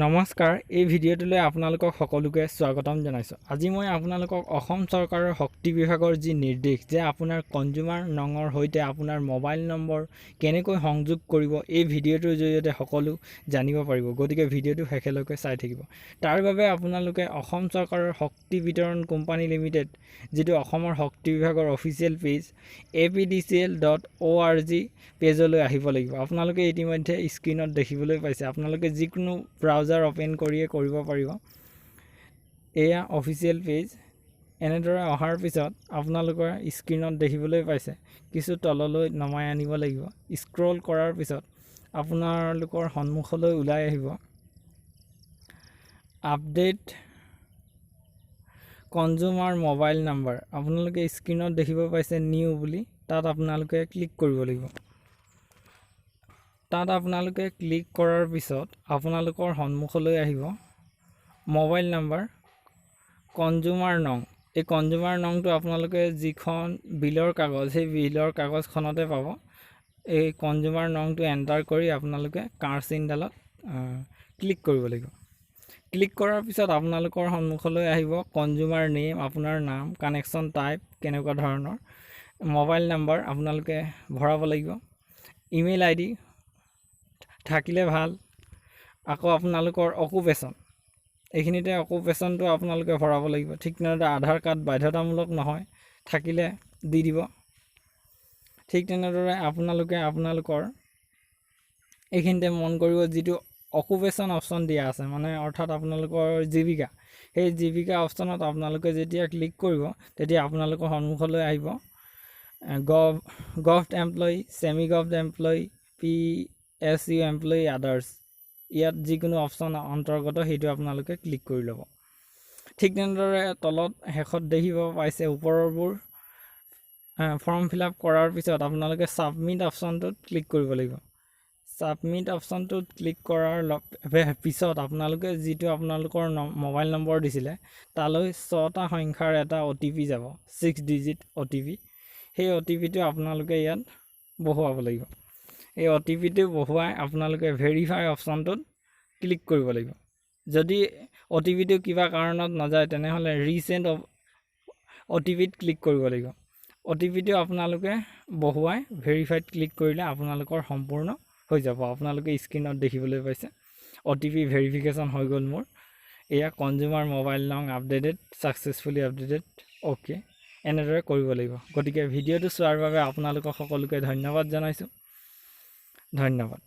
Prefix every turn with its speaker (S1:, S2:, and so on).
S1: নমস্কাৰ, এই ভিডিঅ'টোলৈ আপোনালোকক সকলোকে স্বাগতম জনাইছোঁ। আজি মই আপোনালোকক অসম চৰকাৰৰ শক্তি বিভাগৰ যি নিৰ্দেশ যে আপোনাৰ কনজিউমাৰ নঙৰ সৈতে আপোনাৰ মোবাইল নম্বৰ কেনেকৈ সংযোগ কৰিব, এই ভিডিঅ'টোৰ জৰিয়তে সকলো জানিব পাৰিব। গতিকে ভিডিঅ'টো শেষলৈকে চাই থাকিব। তাৰ বাবে আপোনালোকে অসম চৰকাৰৰ শক্তি বিতৰণ কোম্পানী লিমিটেড, যিটো অসমৰ শক্তি বিভাগৰ অফিচিয়েল পেজ, apdcl.org পেজলৈ আহিব লাগিব। আপোনালোকে ইতিমধ্যে স্ক্ৰীণত দেখিবলৈ পাইছে। আপোনালোকে যিকোনো ব্ৰাউজাৰ অ'পেন কৰিয়ে কৰিব পাৰিব। এয়া অফিচিয়েল পেজ। এনেদৰে অহাৰ পিছত আপোনালোকৰ স্ক্ৰীণত দেখিবলৈ পাইছে, কিছু তললৈ নমাই আনিব লাগিব। স্ক্ৰল কৰাৰ পিছত আপোনালোকৰ সন্মুখলৈ ওলাই আহিব আপডেট কনজিউমাৰ মোবাইল নাম্বাৰ। আপোনালোকে স্ক্ৰীণত দেখিব পাইছে নিউ বুলি, তাত আপোনালোকে ক্লিক কৰিব লাগিব। তাত আপোনালোকে ক্লিক কৰাৰ পিছত আপোনালোকৰ সন্মুখলৈ আহিব মোবাইল নাম্বাৰ, কনজিউমাৰ নং। এই কনজিউমাৰ নংটো আপোনালোকে যিখন বিলৰ কাগজ, সেই বিলৰ কাগজখনতে পাব। এই কনজিউমাৰ নংটো এণ্টাৰ কৰি আপোনালোকে কাঁড় চিনডালত ক্লিক কৰিব লাগিব। ক্লিক কৰাৰ পিছত আপোনালোকৰ সন্মুখলৈ আহিব কনজিউমাৰ নেম, আপোনাৰ নাম, কানেকশ্যন টাইপ কেনেকুৱা ধৰণৰ, মোবাইল নাম্বাৰ আপোনালোকে ভৰাব লাগিব, ইমেইল আই ডি থাকিলে ভাল, আকৌ আপোনালোকৰ অকুপেশ্যন, এইখিনিতে অকুপেশ্যনটো আপোনালোকে ভৰাব লাগিব। ঠিক তেনেদৰে আধাৰ কাৰ্ড বাধ্যতামূলক নহয়, থাকিলে দি দিব। ঠিক তেনেদৰে আপোনালোকে আপোনালোকৰ এইখিনিতে মন কৰিব, যিটো অকুপেশ্যন অপশ্যন দিয়া আছে, মানে অৰ্থাৎ আপোনালোকৰ জীৱিকা, সেই জীৱিকা অপশ্যনত আপোনালোকে যেতিয়া ক্লিক কৰিব, তেতিয়া আপোনালোকৰ সন্মুখলৈ আহিব govt employee, semi govt employee, PSU employee, others। ইয়াত যিকোনো অপশ্যন অন্তৰ্গত, সেইটো আপোনালোকে ক্লিক কৰি ল'ব। ঠিক তেনেদৰে তলত শেষত দেখিব পাইছে, ওপৰৰবোৰ ফৰ্ম ফিল আপ কৰাৰ পিছত আপোনালোকে ছাবমিট অপশ্যনটোত ক্লিক কৰিব লাগিব। ছাবমিট অপশ্যনটোত ক্লিক কৰাৰ পিছত আপোনালোকে যিটো আপোনালোকৰ মোবাইল নম্বৰ দিছিলে, তালৈ ছটা সংখ্যাৰ এটা অ' টি পি যাব, 6 ডিজিট অ' টি পি। সেই অ' টি পিটো আপোনালোকে ইয়াত বহুৱাব লাগিব। এই অ' টি পিটো বহুৱাই আপোনালোকে ভেৰিফাই অপশ্যনটোত ক্লিক কৰিব লাগিব। যদি অ' টি পিটো কিবা কাৰণত নাযায়, তেনেহ'লে ৰিচেণ্ট অ' টি পিত ক্লিক কৰিব লাগিব। অ' টি পিটো আপোনালোকে বহুৱাই ভেৰিফাইত ক্লিক কৰিলে আপোনালোকৰ সম্পূৰ্ণ হৈ যাব। আপোনালোকে স্ক্ৰীণত দেখিবলৈ পাইছে, অ' টি পি ভেৰিফিকেশ্যন হৈ গ'ল মোৰ। এয়া কনজিউমাৰ মোবাইল নং আপডেটেড, ছাকচেছফুলি আপডেটেড, অ'কে। এনেদৰে কৰিব লাগিব। গতিকে ভিডিঅ'টো চোৱাৰ বাবে আপোনালোকক সকলোকে ধন্যবাদ জনাইছোঁ। ধন্যবাদ।